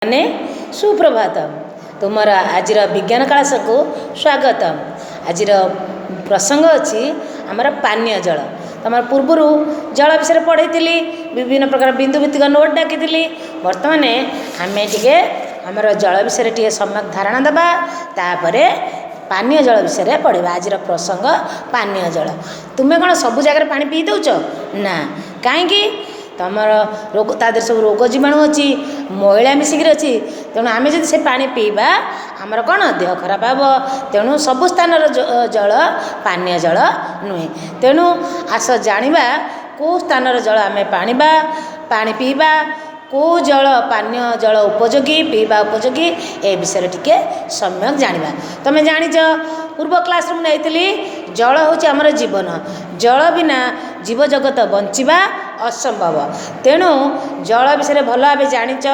ମାନେ ସୁପ୍ରଭାତ। ତୁମର ଆଜିର ବିଜ୍ଞାନ କ୍ଳାସକୁ ସ୍ୱାଗତମ। ଆଜିର ପ୍ରସଙ୍ଗ ଅଛି ଆମର ପାନୀୟ ଜଳ। ତୁମର ପୂର୍ବରୁ ଜଳ ବିଷୟରେ ପଢ଼ାଇଥିଲି, ବିଭିନ୍ନ ପ୍ରକାର ବିନ୍ଦୁ ଭିତ୍ତିକ ନୋଟ୍ ଡାକିଥିଲି। ବର୍ତ୍ତମାନ ଆମେ ଟିକେ ଆମର ଜଳ ବିଷୟରେ ଟିକେ ସମ୍ୟକ ଧାରଣା ଦେବା, ତା'ପରେ ପାନୀୟ ଜଳ ବିଷୟରେ ପଢ଼ିବା। ଆଜିର ପ୍ରସଙ୍ଗ ପାନୀୟ ଜଳ। ତୁମେ କ'ଣ ସବୁ ଜାଗାରେ ପାଣି ପିଇ ଦେଉଛ? ନା। କାହିଁକି? ତୁମର ରୋଗ, ତା ଦେହରେ ସବୁ ରୋଗ ଜୀବାଣୁ ଅଛି, ମଇଳା ମିଶିକିରି ଅଛି। ତେଣୁ ଆମେ ଯଦି ସେ ପାଣି ପିଇବା, ଆମର କ'ଣ ଦେହ ଖରାପ ହେବ। ତେଣୁ ସବୁ ସ୍ଥାନର ଜଳ ପାନୀୟ ଜଳ ନୁହେଁ। ତେଣୁ ଆସ ଜାଣିବା କେଉଁ ସ୍ଥାନର ଜଳ ଆମେ ପାଣି ପିଇବା, କେଉଁ ଜଳ ପାନୀୟ ଜଳ ଉପଯୋଗୀ, ପିଇବା ଉପଯୋଗୀ, ଏ ବିଷୟରେ ଟିକେ ସମ୍ୟକ ଜାଣିବା। ତୁମେ ଜାଣିଛ, ପୂର୍ବ କ୍ଲାସରେ ମୁଁ ନେଇଥିଲି, ଜଳ ହେଉଛି ଆମର ଜୀବନ। ଜଳ ବିନା ଜୀବଜଗତ ବଞ୍ଚିବା ଅସମ୍ଭବ। ତେଣୁ ଜଳ ବିଷୟରେ ଭଲ ଭାବେ ଜାଣିଛ।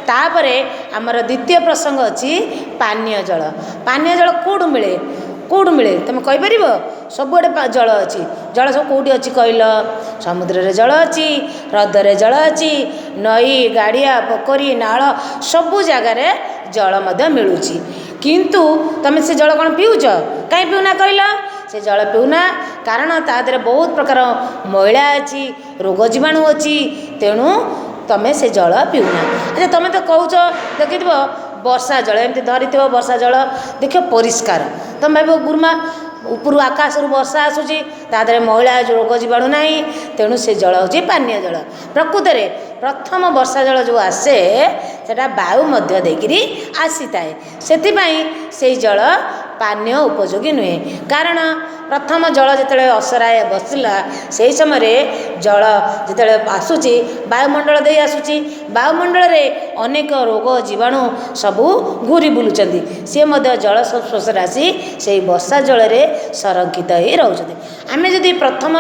ତା'ପରେ ଆମର ଦ୍ୱିତୀୟ ପ୍ରସଙ୍ଗ ଅଛି ପାନୀୟ ଜଳ। ପାନୀୟ ଜଳ କେଉଁଠୁ ମିଳେ? କେଉଁଠୁ ମିଳେ, ତୁମେ କହିପାରିବ? ସବୁଆଡ଼େ ଜଳ ଅଛି। ଜଳ ସବୁ କେଉଁଠି ଅଛି କହିଲ? ସମୁଦ୍ରରେ ଜଳ ଅଛି, ହ୍ରଦରେ ଜଳ ଅଛି, ନଈ, ଗାଡ଼ିଆ, ପୋଖରୀ, ନାଳ, ସବୁ ଜାଗାରେ ଜଳ ମଧ୍ୟ ମିଳୁଛି। କିନ୍ତୁ ତୁମେ ସେ ଜଳ କ'ଣ ପିଉଛ? କାହିଁ ପିଉନା କହିଲ? ସେ ଜଳ ପିଉନା କାରଣ ତା ଦେହରେ ବହୁତ ପ୍ରକାର ମଇଳା ଅଛି, ରୋଗ ଜୀବାଣୁ ଅଛି। ତେଣୁ ତୁମେ ସେ ଜଳ ପିଉନା। ଆଚ୍ଛା, ତୁମେ ତ କହୁଛ, ଦେଖିଥିବ ବର୍ଷା ଜଳ ଏମିତି ଧରିଥିବ, ବର୍ଷା ଜଳ ଦେଖିବ ପରିଷ୍କାର। ତୁମେ ଭାବିବ, ଗୁରୁମା, ଉପରୁ ଆକାଶରୁ ବର୍ଷା ଆସୁଛି, ତା ଦେହରେ ମଇଳା, ରୋଗ ଜୀବାଣୁ ନାହିଁ, ତେଣୁ ସେ ଜଳ ହେଉଛି ପାନୀୟ ଜଳ। ପ୍ରକୃତରେ ପ୍ରଥମ ବର୍ଷା ଜଳ ଯେଉଁ ଆସେ, ସେଇଟା ବାୟୁ ମଧ୍ୟ ଦେଇକରି ଆସିଥାଏ। ସେଥିପାଇଁ ସେଇ ଜଳ ପାନୀୟ ଉପଯୋଗୀ ନୁହେଁ। କାରଣ ପ୍ରଥମ ଜଳ ଯେତେବେଳେ ଅସରାଏ ବର୍ଷିଲା, ସେହି ସମୟରେ ଜଳ ଯେତେବେଳେ ଆସୁଛି, ବାୟୁମଣ୍ଡଳ ଦେଇ ଆସୁଛି। ବାୟୁମଣ୍ଡଳରେ ଅନେକ ରୋଗ ଜୀବାଣୁ ସବୁ ଘୁରି ବୁଲୁଛନ୍ତି। ସିଏ ମଧ୍ୟ ଜଳ ସଂସ୍ପର୍ଶରେ ଆସି ସେହି ବର୍ଷା ଜଳରେ ସଂରକ୍ଷିତ ହୋଇ ରହୁଛନ୍ତି। ଆମେ ଯଦି ପ୍ରଥମ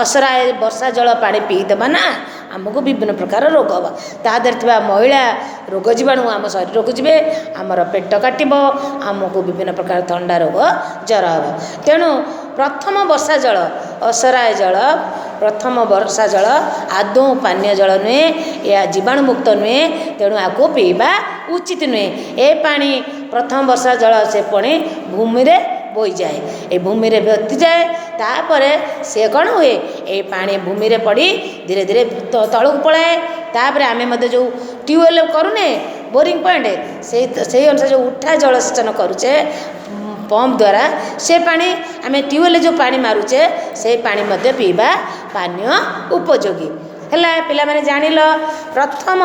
ଅସରାଏ ବର୍ଷା ଜଳ ପାଣି ପିଇଦେବା ନା, ଆମକୁ ବିଭିନ୍ନ ପ୍ରକାର ରୋଗ ହେବ। ତା ଦେହରେ ଥିବା ମଇଳା, ରୋଗ ଜୀବାଣୁ ଆମ ଶରୀରକୁ ଯିବେ, ଆମର ପେଟ କାଟିବ, ଆମକୁ ବିଭିନ୍ନ ପ୍ରକାର ଥଣ୍ଡା ରୋଗ, ଜ୍ୱର ହେବ। ତେଣୁ ପ୍ରଥମ ବର୍ଷା ଜଳ, ଅସରାଏ ଜଳ, ପ୍ରଥମ ବର୍ଷା ଜଳ ଆଦୌ ପାନୀୟ ଜଳ ନୁହେଁ। ଏହା ଜୀବାଣୁ ମୁକ୍ତ ନୁହେଁ, ତେଣୁ ଏହାକୁ ପିଇବା ଉଚିତ ନୁହେଁ। ଏ ପାଣି, ପ୍ରଥମ ବର୍ଷା ଜଳ, ସେ ପୁଣି ଭୂମିରେ ବୋହିଯାଏ, ଏ ଭୂମିରେ ବ୍ୟତିଯାଏ। ତା'ପରେ ସେ କ'ଣ ହୁଏ? ଏ ପାଣି ଭୂମିରେ ପଡ଼ି ଧୀରେ ଧୀରେ ତଳକୁ ପଳାଏ। ତା'ପରେ ଆମେ ମଧ୍ୟ ଯେଉଁ ଟ୍ୟୁବୱେଲ୍ କରୁନେ, ବୋରିଂ ପଏଣ୍ଟ, ସେଇ ସେଇ ଅନୁସାରେ ଯେଉଁ ଉଠା ଜଳସେଚନ କରୁଛେ ପମ୍ପ ଦ୍ୱାରା, ସେ ପାଣି, ଆମେ ଟ୍ୟୁବୱେଲ୍ରେ ଯେଉଁ ପାଣି ମାରୁଛେ, ସେଇ ପାଣି ମଧ୍ୟ ପିଇବା ପାନୀୟ ଉପଯୋଗୀ ହେଲା। ପିଲାମାନେ ଜାଣିଲ, ପ୍ରଥମ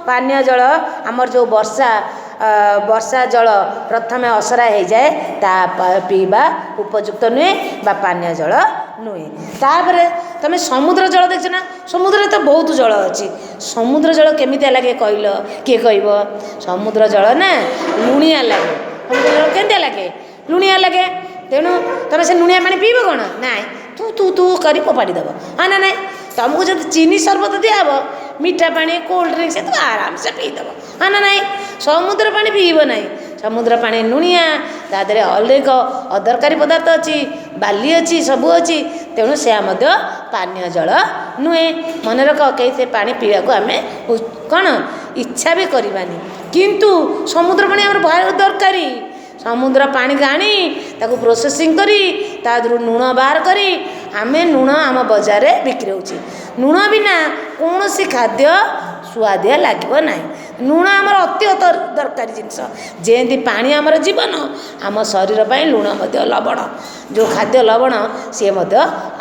ପାନୀୟ ଜଳ ଆମର ଯେଉଁ ବର୍ଷା, ବର୍ଷା ଜଳ ପ୍ରଥମେ ଅସରା ହୋଇଯାଏ, ତା ପିଇବା ଉପଯୁକ୍ତ ନୁହେଁ ବା ପାନୀୟ ଜଳ ନୁହେଁ। ତା'ପରେ ତୁମେ ସମୁଦ୍ର ଜଳ ଦେଖିଛ ନା? ସମୁଦ୍ରରେ ତ ବହୁତ ଜଳ ଅଛି। ସମୁଦ୍ର ଜଳ କେମିତିଆ ଲାଗେ କହିଲ? କିଏ କହିବ? ସମୁଦ୍ର ଜଳ ନା ଲୁଣିଆ ଲାଗେ। ସମୁଦ୍ର ଜଳ କେମିତିଆ ଲାଗେ? ଲୁଣିଆ ଲାଗେ। ତେଣୁ ତୁମେ ସେ ଲୁଣିଆ ପାଣି ପିଇବ କ'ଣ? ନାଇଁ, ତୁ ତୁ ତୁ କରି ଫୋପାଡ଼ି ଦେବ, ହଁ ନା ନାଇଁ? ତୁମକୁ ଯଦି ଚିନି ସରବତ ଦିଆହେବ, ମିଠା ପାଣି, କୋଲ୍ଡ ଡ୍ରିଙ୍କସ୍, ତୁମେ ଆରାମସେ ପିଇଦେବ, ହଁ ନା ନାଇଁ? ସମୁଦ୍ର ପାଣି ପିଇବ ନାହିଁ। ସମୁଦ୍ର ପାଣି ଲୁଣିଆ, ତା ଦେହରେ ଅନେକ ଅଦରକାରୀ ପଦାର୍ଥ ଅଛି, ବାଲି ଅଛି, ସବୁ ଅଛି। ତେଣୁ ସେୟା ମଧ୍ୟ ପାନୀୟ ଜଳ ନୁହେଁ। ମନେ ରଖ, କେହି ସେ ପାଣି ପିଇବାକୁ ଆମେ କ'ଣ ଇଚ୍ଛା ବି କରିବାନି। କିନ୍ତୁ ସମୁଦ୍ର ପାଣି ଆମର ଭାରି ଦରକାରୀ। ସମୁଦ୍ର ପାଣିକୁ ଆଣି ତାକୁ ପ୍ରୋସେସିଂ କରି ତା ଦେହରୁ ଲୁଣ ବାହାର କରି ଆମେ ଲୁଣ ଆମ ବଜାରରେ ବିକ୍ରି ହେଉଛି। ଲୁଣ ବିନା କୌଣସି ଖାଦ୍ୟ ସୁଆଦିଆ ଲାଗିବ ନାହିଁ। ଲୁଣ ଆମର ଅତି ଦରକାରୀ ଜିନିଷ। ଯେମିତି ପାଣି ଆମର ଜୀବନ, ଆମ ଶରୀର ପାଇଁ ଲୁଣ ମଧ୍ୟ, ଲବଣ ଯେଉଁ ଖାଦ୍ୟ ଲବଣ, ସିଏ ମଧ୍ୟ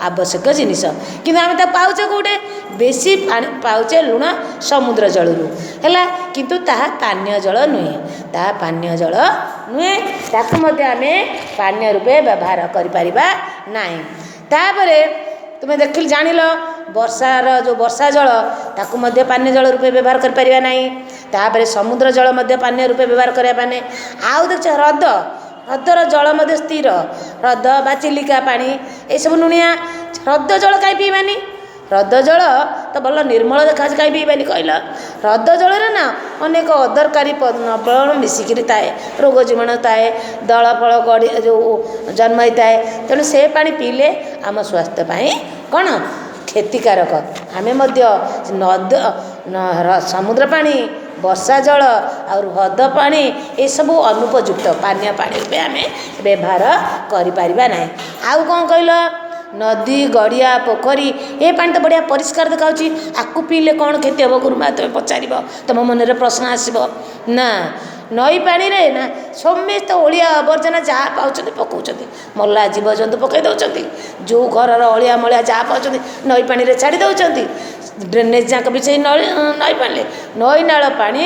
ଆବଶ୍ୟକ ଜିନିଷ। କିନ୍ତୁ ଆମେ ତାକୁ ପାଉଛେ କେଉଁଠି? ବେଶୀ ପାଣି ପାଉଛେ ଲୁଣ ସମୁଦ୍ର ଜଳରୁ ହେଲା, କିନ୍ତୁ ତାହା ପାନୀୟ ଜଳ ନୁହେଁ। ତାହା ପାନୀୟ ଜଳ ନୁହେଁ, ତାକୁ ମଧ୍ୟ ଆମେ ପାନୀୟ ରୂପେ ବ୍ୟବହାର କରିପାରିବା ନାହିଁ। ତା'ପରେ ତୁମେ ଦେଖିଲ, ଜାଣିଲ, ବର୍ଷାର ଯେଉଁ ବର୍ଷା ଜଳ, ତାକୁ ମଧ୍ୟ ପାନୀୟ ଜଳ ରୂପେ ବ୍ୟବହାର କରିପାରିବା ନାହିଁ। ତା'ପରେ ସମୁଦ୍ର ଜଳ ମଧ୍ୟ ପାନୀୟ ରୂପେ ବ୍ୟବହାର କରିବା ମାନେ। ଆଉ ଦେଖୁଛ, ହ୍ରଦ, ହ୍ରଦର ଜଳ ମଧ୍ୟ ସ୍ଥିର। ହ୍ରଦ ବା ଚିଲିକା ପାଣି ଏସବୁ ଲୁଣିଆ। ହ୍ରଦ ଜଳ କାହିଁ ପିଇବାନି? ହ୍ରଦ ଜଳ ତ ଭଲ ନିର୍ମଳ ଦେଖାଯାଉଛି, କାହିଁ ପିଇବାନି କହିଲ? ହ୍ରଦ ଜଳରେ ନା ଅନେକ ଅଦରକାରୀ ଲବଣ ମିଶିକିରି ଥାଏ, ରୋଗ ଜୀବାଣୁ ଥାଏ, ଦଳ ଫଳ ଗଡ଼ି ଯେଉଁ ଜନ୍ମ ହୋଇଥାଏ। ତେଣୁ ସେ ପାଣି ପିଇଲେ ଆମ ସ୍ୱାସ୍ଥ୍ୟ ପାଇଁ କ'ଣ କ୍ଷତିକାରକ। ଆମେ ମଧ୍ୟ ନଦ, ସମୁଦ୍ର ପାଣି, ବର୍ଷା ଜଳ ଆଉ ହ୍ରଦ ପାଣି ଏସବୁ ଅନୁପଯୁକ୍ତ ପାନୀୟ ପାଣି ରୂପେ ଆମେ ବ୍ୟବହାର କରିପାରିବା ନାହିଁ। ଆଉ କ'ଣ କହିଲ? ନଦୀ, ଗଡ଼ିଆ, ପୋଖରୀ ଏ ପାଣି ତ ବଢ଼ିଆ ପରିଷ୍କାର ଦେଖାଯାଉଛି, ଆକୁ ପିଇଲେ କ'ଣ କ୍ଷତି ହେବ ଗୁରୁମା, ତୁମେ ପଚାରିବ, ତୁମ ମନରେ ପ୍ରଶ୍ନ ଆସିବ ନା? ନଈ ପାଣିରେ ନା ସମସ୍ତେ ଅଳିଆ ଆବର୍ଜନା ଯାହା ପାଉଛନ୍ତି ପକାଉଛନ୍ତି, ମଲା ଜୀବଜନ୍ତୁ ପକାଇ ଦେଉଛନ୍ତି, ଯେଉଁ ଘରର ଅଳିଆ ମଳିଆ ଯାହା ପାଉଛନ୍ତି ନଈ ପାଣିରେ ଛାଡ଼ି ଦେଉଛନ୍ତି, ଡ୍ରେନେଜ ଯାକ ବି ସେଇ ନଈ ନଈ ପାଣିରେ। ନଈ ନାଳ ପାଣି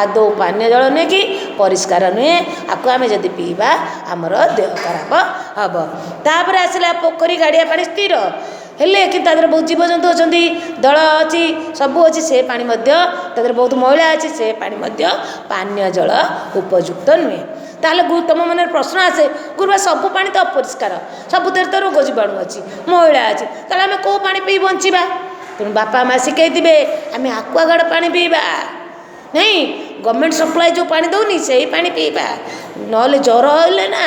ଆଦୌ ପାନୀୟ ଜଳ ନୁହେଁ କି ପରିଷ୍କାର ନୁହେଁ। ଆକୁ ଆମେ ଯଦି ପିଇବା ଆମର ଦେହ ଖରାପ ହେବ। ତାପରେ ଆସିଲା ପୋଖରୀ ଗାଡ଼ିଆ ପାଣି, ସ୍ଥିର ହେଲେ କିନ୍ତୁ ତା ଦେହରେ ବହୁତ ଜୀବଜନ୍ତୁ ଅଛନ୍ତି, ଦଳ ଅଛି, ସବୁ ଅଛି। ସେ ପାଣି ମଧ୍ୟ ତା ଦେହରେ ବହୁତ ମଇଳା ଅଛି, ସେ ପାଣି ମଧ୍ୟ ପାନୀୟ ଜଳ ଉପଯୁକ୍ତ ନୁହେଁ। ତାହେଲେ ତୁମ ମନରେ ପ୍ରଶ୍ନ ଆସେ, ଗୁରୁମା ସବୁ ପାଣି ତ ଅପରିଷ୍କାର, ସବୁଥିରେ ତ ରୋଗ ଜୀବାଣୁ ଅଛି, ମଇଳା ଅଛି, ତାହେଲେ ଆମେ କେଉଁ ପାଣି ପିଇ ବଞ୍ଚିବା? ତେଣୁ ବାପା ମା ଶିଖେଇଥିବେ ଆମେ ଆକ୍ୱାଗାର୍ଡ଼ ପାଣି ପିଇବା ନାଇଁ, ଗଭର୍ଣ୍ଣମେଣ୍ଟ ସପ୍ଲାଏ ଯେଉଁ ପାଣି ଦେଉନି ସେଇ ପାଣି ପିଇବା, ନହେଲେ ଜ୍ୱର ହେଲେ ନା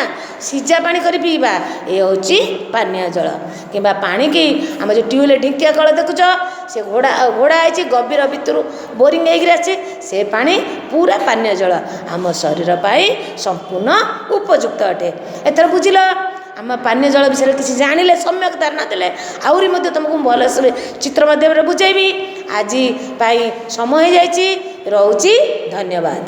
ସିଝା ପାଣି କରି ପିଇବା। ଏ ହେଉଛି ପାନୀୟ ଜଳ। କିମ୍ବା ପାଣିକି ଆମ ଯେଉଁ ଟ୍ୟୁବୱେଲ୍ ଢିଙ୍କିଆ କଳ ଦେଖୁଛ, ସେ ଘୋଡ଼ା ଘୋଡ଼ା ହେଇଛି, ଗଭୀର ଭିତରୁ ବୋରିଂ ହେଇକରି ଆସିଛି, ସେ ପାଣି ପୁରା ପାନୀୟ ଜଳ, ଆମ ଶରୀର ପାଇଁ ସମ୍ପୂର୍ଣ୍ଣ ଉପଯୁକ୍ତ ଅଟେ। ଏଥର ବୁଝିଲ ଆମ ପାନୀୟ ଜଳ ବିଷୟରେ କିଛି ଜାଣିଲେ, ସମ୍ୟକ ଧାରଣା ଦେଲେ। ଆହୁରି ମଧ୍ୟ ତୁମକୁ ଭଲସେ ଚିତ୍ର ମାଧ୍ୟମରେ ବୁଝେଇବି। ଆଜି ପାଇଁ ସମୟ ହେଇଯାଇଛି, ରହୁଛି, ଧନ୍ୟବାଦ।